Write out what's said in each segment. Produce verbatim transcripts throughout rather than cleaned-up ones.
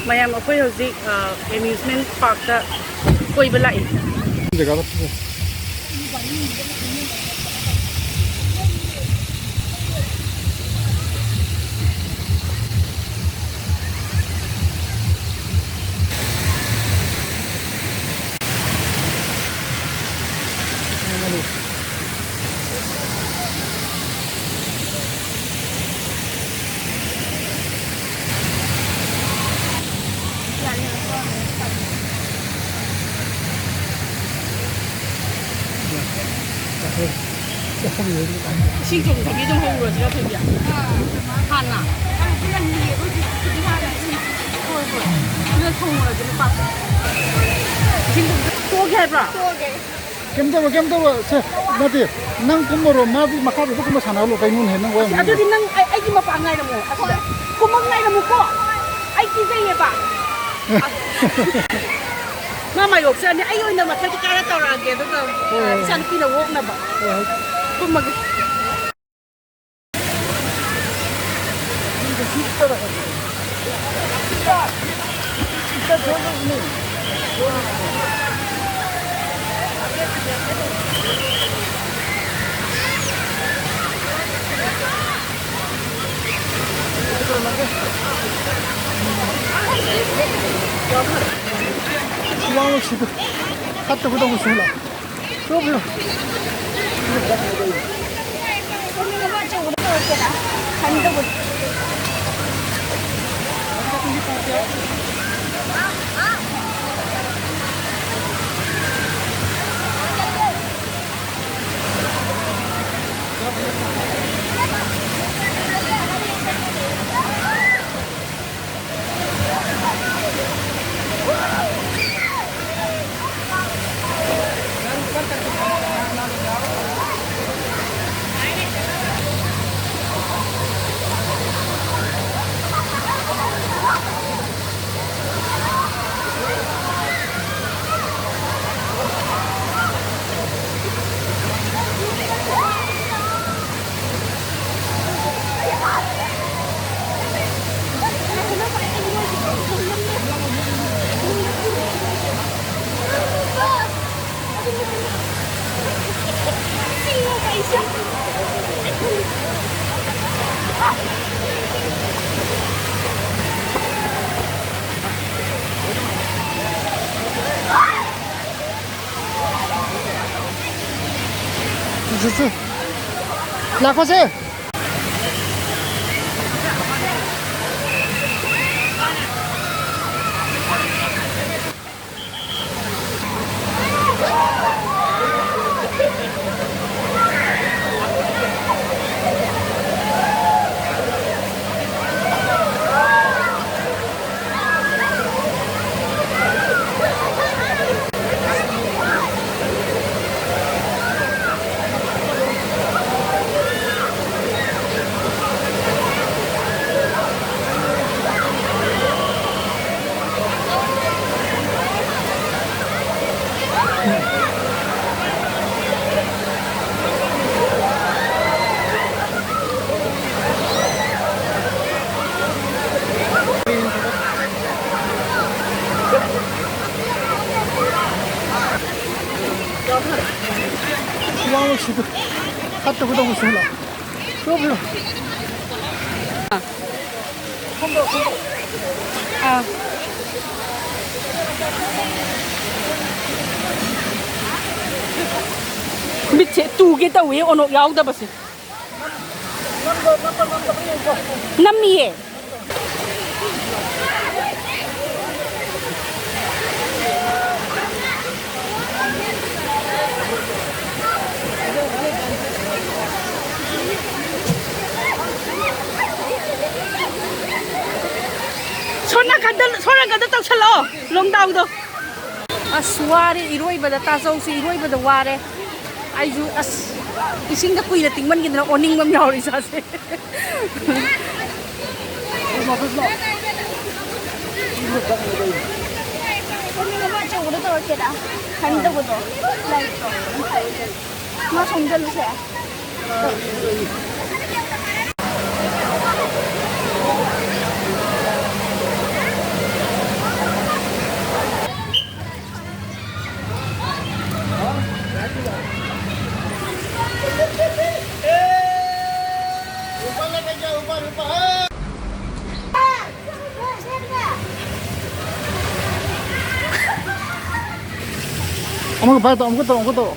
ꯃꯌꯥꯝ, ꯑꯩꯈꯣꯏ ꯍꯧꯖꯤꯛ, ꯑ, ꯑꯦꯃ꯭ꯌꯨꯁꯃꯦꯟ ꯄꯥꯔꯛꯇ ꯀꯣꯏꯕ ꯂꯥꯛꯏ꯫ ꯖꯒꯥꯗ ꯐꯖꯩ꯫ ꯏꯁꯤꯡ ꯆꯣꯡꯗꯕꯤ ꯑꯗꯨꯝ ꯍꯧꯔꯁꯤꯔ, ꯊꯣꯏꯕꯤ? ꯍꯥꯟꯅ꯫ ꯍꯣꯏ, ꯍꯣꯏ꯫ ꯑꯗꯨꯅ ꯊꯣꯡꯉꯨꯔꯁꯤ, ꯂꯨꯄꯥ꯫ ꯏꯁꯤꯡ ꯆꯣꯡꯗ-, ꯇꯣꯛꯑꯒꯦ ꯍꯥꯏꯕ꯭ꯔꯣ? ꯇꯣꯛꯑꯒꯦ꯫ ꯀꯩꯝ ꯇꯧꯔꯣꯏ, ꯀꯩꯝ ꯇꯧꯔꯣꯏ꯫ ꯁꯦ, ꯅꯠꯇꯦ, ꯅꯪ ꯀꯨꯝꯃꯔꯣ, ꯃꯥꯗꯤ ꯃꯈꯥꯗꯨꯗ ꯀꯨꯝꯃ ꯁꯥꯟꯅꯍꯜꯂꯣ꯫ ꯀꯩꯅꯣꯅꯦ, ꯅꯪ ꯋꯥ ꯌꯥꯝ ꯑꯗꯨꯗꯤ ꯉꯥꯡꯉꯦ꯫ ꯅꯪ ꯑꯩ, ꯑꯩꯒꯤ ꯃꯄꯥ ꯉꯥꯏꯔꯝꯃꯣ꯫ ꯑꯁꯤꯗ ꯀꯨꯝꯃ ꯉꯥꯏꯔꯝꯃꯨꯀꯣ꯫ ꯑꯩ ꯀꯤꯖꯩꯌꯦꯕ꯫ ꯃꯥ ꯃꯥꯌꯣꯛꯆꯔꯅꯤ꯫ ꯑꯩ ꯑꯣꯏꯅ ꯃꯊꯛꯇ ꯀꯥꯔ ꯇꯧꯔꯛꯑꯒꯦ, ꯑꯗꯨꯒ ꯍꯣꯏ, ꯍꯣꯏ꯫ ꯏꯆꯥꯅꯨꯄꯤꯅ ꯑꯣꯛꯅꯕ꯫ ꯍꯣꯏ, ꯍꯣꯏ꯫ ꯀꯨꯝꯃꯒꯦ꯫ ꯂꯥꯡꯉꯛꯁꯤꯗ꯫ ꯐꯠꯇꯕ ꯇꯧꯕꯁꯨ ꯂꯥꯛ꯫ ꯂꯥꯛꯈꯣꯁꯦ꯫ ꯑꯥ꯫ ꯃꯤꯠꯁꯦ ꯇꯨꯒꯦ ꯇꯧꯋꯦ, ꯑꯣꯅꯣꯞ ꯌꯥꯎꯗꯕꯁꯦ꯫ ꯅꯝꯃꯤꯌꯦ꯫ ꯁꯣꯝ ꯅꯥꯀꯟꯗ, ꯁꯣꯝ ꯅꯥꯀꯟꯗ ꯇꯧꯁꯜꯂꯛꯑꯣ, ꯂꯣꯡꯗꯥꯎꯗꯣ꯫ ꯑꯁ, ꯋꯥꯔꯦ ꯏꯔꯣꯏꯕꯗ, ꯇꯥꯖꯧꯁꯨ ꯏꯔꯣꯏꯕꯗ ꯋꯥꯔꯦ꯫ ꯑꯩꯁꯨ ꯑꯁ, ꯏꯁꯤꯡꯗ ꯀꯨꯏꯅ ꯇꯤꯡꯃꯟꯈꯤꯗꯅ ꯑꯣꯅꯤꯡꯕ ꯑꯃ ꯌꯥꯎꯔꯦ ꯏꯁꯥꯁꯦ꯫ ꯄꯨꯈ꯭ꯔꯤ ꯑꯃ ꯑꯆꯧꯕꯗ ꯇꯧꯔꯛꯀꯦꯔꯥ? ꯈꯟꯗꯕꯗꯣ, ꯂꯥꯏꯔꯤꯛꯇꯣ꯫ ꯃꯥ ꯁꯣꯝ ꯆꯠꯂꯨꯁꯦ꯫ ꯑꯃꯒ ꯄꯥꯏ ꯇꯧ, ꯑꯃꯨꯛꯀ ꯇꯧ, ꯑꯃꯨꯛꯀ ꯇꯧ꯫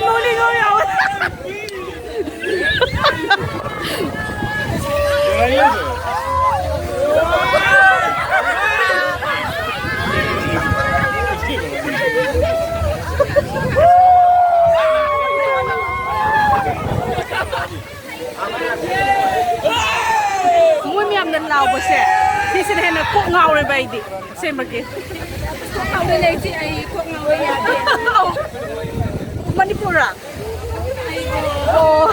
ꯅꯣꯛꯅꯤꯡꯕ ꯌꯥꯎꯋꯦ꯫ ꯃꯣꯏ ꯃꯌꯥꯝꯅ ꯂꯥꯎꯕꯁꯦ, ꯁꯤꯁꯤꯅ ꯍꯦꯟꯅ ꯀꯣꯛ ꯉꯥꯎꯔꯦꯕ ꯑꯩꯗꯤ꯫ ꯑꯁꯦꯡꯕꯒꯤ꯫ ꯀꯣꯛ ꯉꯥꯎꯔꯦ ꯂꯩ, ꯏꯆꯦ, ꯑꯩ ꯀꯣꯛ ꯉꯥꯎꯔꯦ, ꯌꯥꯗꯦ꯫ ꯑꯧ꯫ ꯃꯅꯤꯄꯨꯔꯔꯥ? ꯑꯩ, ꯑꯣ꯫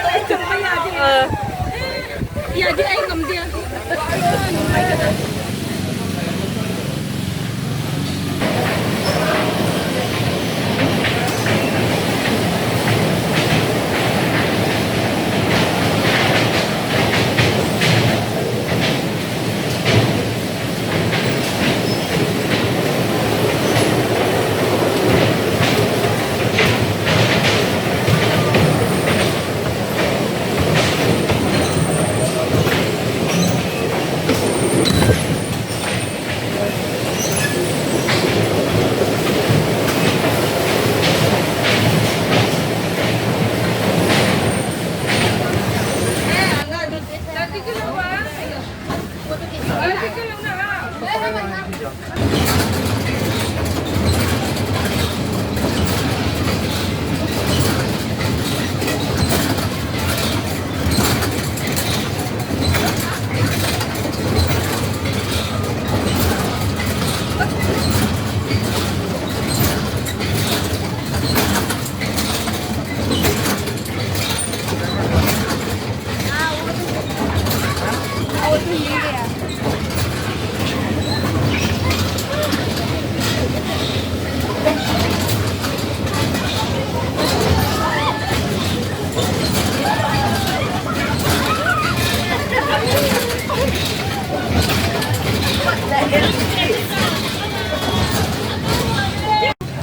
ꯑꯩ ꯆꯠꯄ ꯌꯥꯗꯦ꯫ ꯑ꯫ ꯌꯥꯗꯦ, ꯑꯩ ꯉꯝꯗꯦ꯫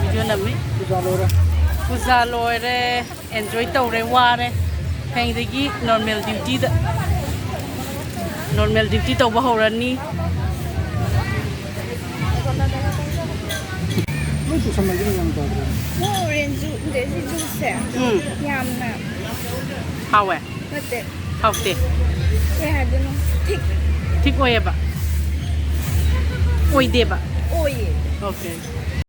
ꯚꯤꯗꯤꯑꯣ ꯅꯝꯃꯤ꯫ ꯄꯨꯖꯥ ꯂꯣꯏꯔꯦ꯫ ꯄꯨꯖꯥ ꯂꯣꯏꯔꯦ꯫ ꯑꯦꯟꯖꯣꯏ ꯇꯧꯔꯦ, ꯋꯥꯔꯦ꯫ ꯍꯌꯦꯡꯗꯒꯤ ꯅꯣꯔꯃꯦꯜ ꯗ꯭ꯌꯨꯇꯤꯗ, ꯅꯣꯔꯃꯦꯜ ꯗ꯭ꯌꯨꯇꯤ ꯇꯧꯕ ꯍꯧꯔꯅꯤ꯫ ꯂꯣꯏ ꯇꯨꯁꯟꯅꯈꯤꯕ ꯒ꯭ꯌꯥꯟ ꯇꯥꯗ꯭ꯔꯦ꯫ ꯃꯣꯏ ꯑꯣꯔꯦꯟꯖ ꯖꯨ-, ꯗꯦꯁꯤ ꯖꯨꯁꯁꯦ ꯎꯝ꯫ ꯌꯥꯝꯅ ꯍꯥꯎꯋꯦ꯫ ꯅꯠꯇꯦ꯫ ꯍꯥꯎꯇꯦ꯫ ꯀꯩ ꯍꯥꯏꯗꯣꯏꯅꯣ? ꯊꯤꯛ꯫ ꯊꯤꯛ ꯑꯣꯏꯌꯦꯕ꯫ ꯑꯣꯏꯗꯦꯕ꯫ ꯑꯣꯏꯌꯦ꯫ ꯑꯣꯀꯦ꯫